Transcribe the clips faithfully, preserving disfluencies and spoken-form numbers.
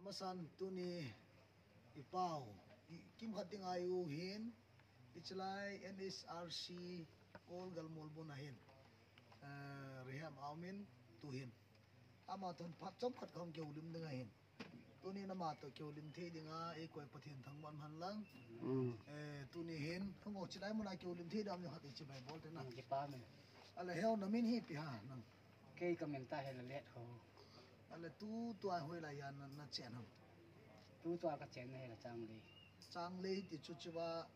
Pasan tuni i pau, i kimkhat ding a i u hin, i chilai N H R C Old Galmol mun a hin, eh, rehab a um in tu hin. Ama toh phat chomkhat kahung kihoulim ding ahin. Tuni in ama toh kihoulim thei ding a, eikoi Pathen thangvah in umhen lang. Mm. Eh, tuni hin, hung o chilai mun a kihoulim thei ding a um khat i chibai bol te na. Mm, kipa me. Ale heo na min hi ipi ham nang. Kei ka min ta hi Lalet Kho. Ale tu tua hoilai a na, na chen ham. Tu tua ka chenna hi la Changlei. Changlei ti chu chiva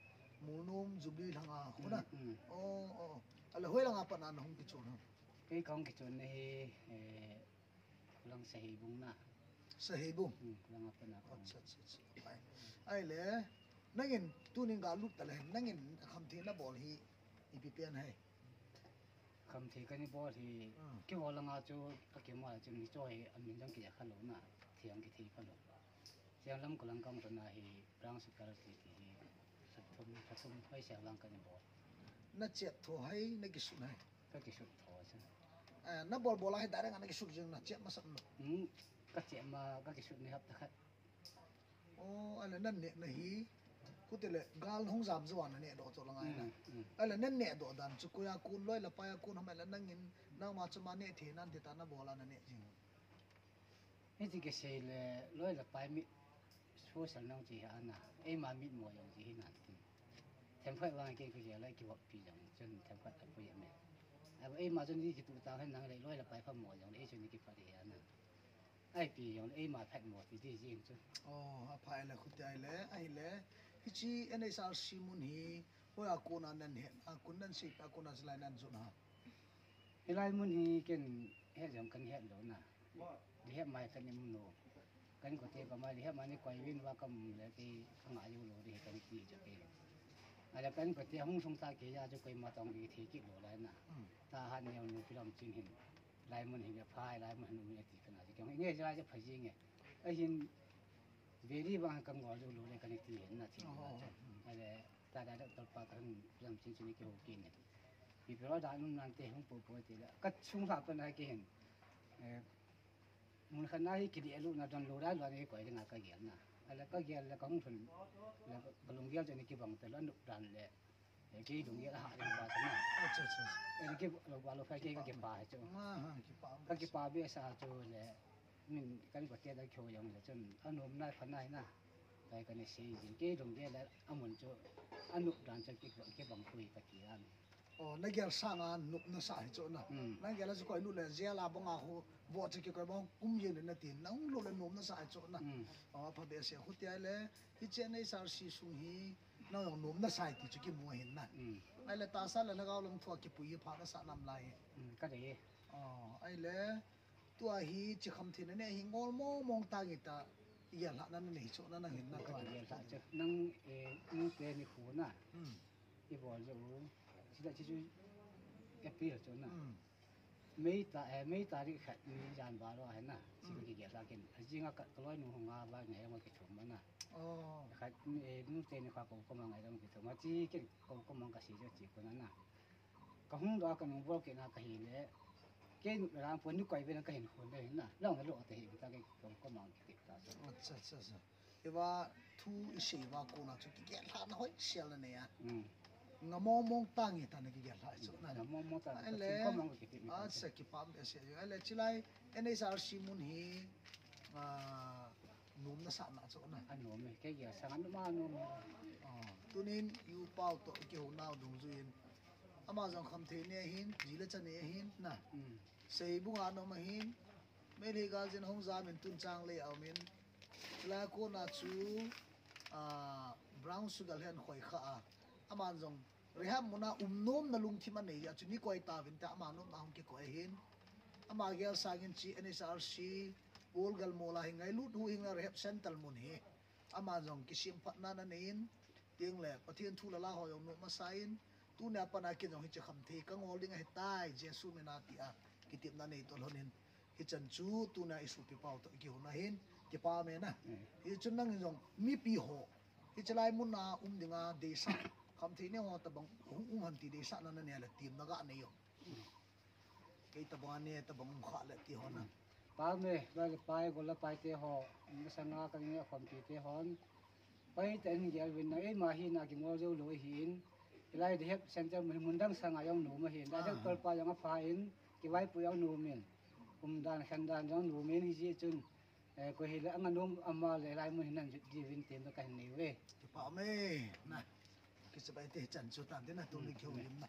Molnom Jubilee lhang a khu na. Mm, mm. Oh, oh. Ale hoilanga pat na na hung kichon ham. Kei ka hung kichon na hi, eh, khulang Saheibung na. Saheibung? Hmm, khulang a pat na ka hung. Acha, acha, acha. Ai. Ahile, nangin tunin ga lut ta le, nangin khamthei na bol hi ipi pen ham. Khamthei kana bol hi, hmm, keiho langa chu ka kimu a chu mi cho hi amin jong kihe kha lou na, thei jong kithei kha lou. Siang lam khulang kam kana hi, Brown sugar ti ti hi, lha thum, lha thum hoi siang lang kana bol. Na chet tho ham, na kisut ham. Ka kisut tho chu. Eh, na bol bol a hi direct a na kisut jing na chet masat lou. Hmm, ka chet ma, ka kisut ni hapta khat. Oh, ale na neh na hi. Khuti le gal hung jam jou a na neh doh chu la ngai na. Hmm, hmm. Ale na neh doh dan chu koi a kon loi le pai a kon ham le nangin nangma chu ma neh thei nan ti ta na bol a na neh jing. Hiti kisei le loi le pai mi social nang chi hi ana. Eima mitmo jong chi hi nan tin. Themkhat vang kei kei le kivop pi jong chun themkhat a pui a me. Abo eima chun hi kitu ta hen nang le loi le pai pha mo jong le ei chun kipha hi ana. Ai pi jong le eima phat mo pi ti jing chu. Oh, aphai le khuti ai le, ahile. Hichi N H R C mun hi, hoi a kon a nan het, a kon nan sei, a kon a silai nan jun ha. Hilai mun hi ken het jong kan het lou na. Rehab mai kan um nom. Kan kote ka mai rehab mai ni koi vin va kam le ti ka ngai jou lou di kan ti chu ke. Ale kan kote hung sung ta ke ja chu koima tong di thei kit lou lai na. Hmm. Tahan neo nu pi lam chin hin. Lai mun hin phai, lai mun hin um ti kana chu ke. Nge ja ja phai jing e. Ahin veri va kan ngol jou lou le kan ti hin na ti na chu. Oh. Ale Tua da doctor pa ka hung lam chin chin kihou kit in. Mipi ho da num nante hung po po ti le. Ka chung lha pa na kihin. Eh, mun khat na hi kidi elu na don lou da lou ni koi ding a ka gel na. Ale ka gel le ka hung thun. Le ka lunggel chu ni kibang te lou nop dan le. Eh, kei lunggel ha ding ba ta na. Acha, acha, acha. Eh, kei lou ba lou phai kei ka kipa chu. Ah, ha, kipa. Ka kipa behseh chu le. Min kan kote da kho jong le chun anom na pha nai na. Kai kan sei jing kei lunggel le amun chu anop dan chu ki, kibang pui ka ti a. Oh, na gel sang a nop na sa hi chu na. Hmm. Na gel a chu koi nu le jail a bang a khu vo chu kikoi bang kum jing le na ti na hung lou le nom na sa hi chu na. Hmm. Oh, pha behseh khu ti ai le hichi N H R C sung hi na jong nom na sa hi ti chu kimu ahin na. Hmm. Ai le tahsa le lhagao lam thua kipui pha na sa nam lai. Hmm, ka dei. Oh, ai le Tua hi chi khamthei na nei hi ngol mong mong tang i ta, i gel lhah na nei chu na nang hin na tua. Gel lhah chu nang, eh, nu te ni khu na. Hmm. I bol jo u. Chi da chi chu April chu na. Hmm. May ta, eh, May tarik khat ni jan ba lo hai na. Chi ka, hmm, ki gel lhah kin. A jing a ka, ka loi nu hung a ba ngai ma ki thum ma na. Oh. Khat, eh, nu te ni kha ko ko ma ngai dam ki thum ma chi kin ko ko ma ka si jo chi ko na na. Ka hung doh a ka nung bol kit na ka hi le. Kei nu ram pon ni koi ve na ka hin khun de na. Long lo ta hi ta ke ko ko mang ki ta so. Acha, acha, acha. Eva thu i sei va ko na chu ki ke lha na hoi sial na ne ya. Hmm. Nga mong mong ta ngi ta na ki ke lha chu na. Nga mong mong ta na. Ale. Ko mang ki ti mi ta. Acha, kipa behseh. Ale chilai N H R C mun hi, ah, nom na sa na chu na. A nom e, kei ya sa nom a nom. Ah, tunin i u Pau toh i kihou nau dungjuiyin. Ama jong khamthei nei ahin, ji le cha nei ahin, na. Mm. Seibung a na um ahin, Meitei gal jin hung jam in tun Changlei a um in. Chulai a kona chu, ah, brown sugar hen khoi kha a. Aman jong rehab mun a um nom na lungthim a nei a chu ni koi ta vin ta ama nom na hung kikoi ahin. Ama gel sangin chi N H R C, Old Galmol a hi ngailut huhhing na rehab center mun hi. Ama jong kisemphatna na nei in, ting le Pathen thu le la ho jong nom masa in, tunia pat a kin jong hiche khamthei ka ngol ding ahi tai, Jesu min a ti a, kitepna nei toh lhon in, hichan chu tunia i sopi Pau toh i kihou na hin, kipa me na. Mm. Hichun nang jong mipi ho, hiche lai mun a um ding a deisah, khamthei nei ho tabang hung um hen ti deisahna na nei le temna ga nei o. Kei tabang a ne, tabang um kha le ti ho na. Pa me, ba le pai, gol le pai te ho, masanga ka nge khompi te hon. Pai te an gel vin na, ei ma hi na ki ngol jou lo hi in. Ilai de hep center mun mun dang sanga jong nu ma hin. Da jong tol pa jong a pha in, ki vai pu jong nu min. Um dan khan dan jong nu min hi ji chun. Eh, ko hi le anga nom ama le lai mun hin nan ji vin te ka hin nei ve. Ki pa me, na. Ki sa bai te chan chu tan te na tu ni kyo lim na.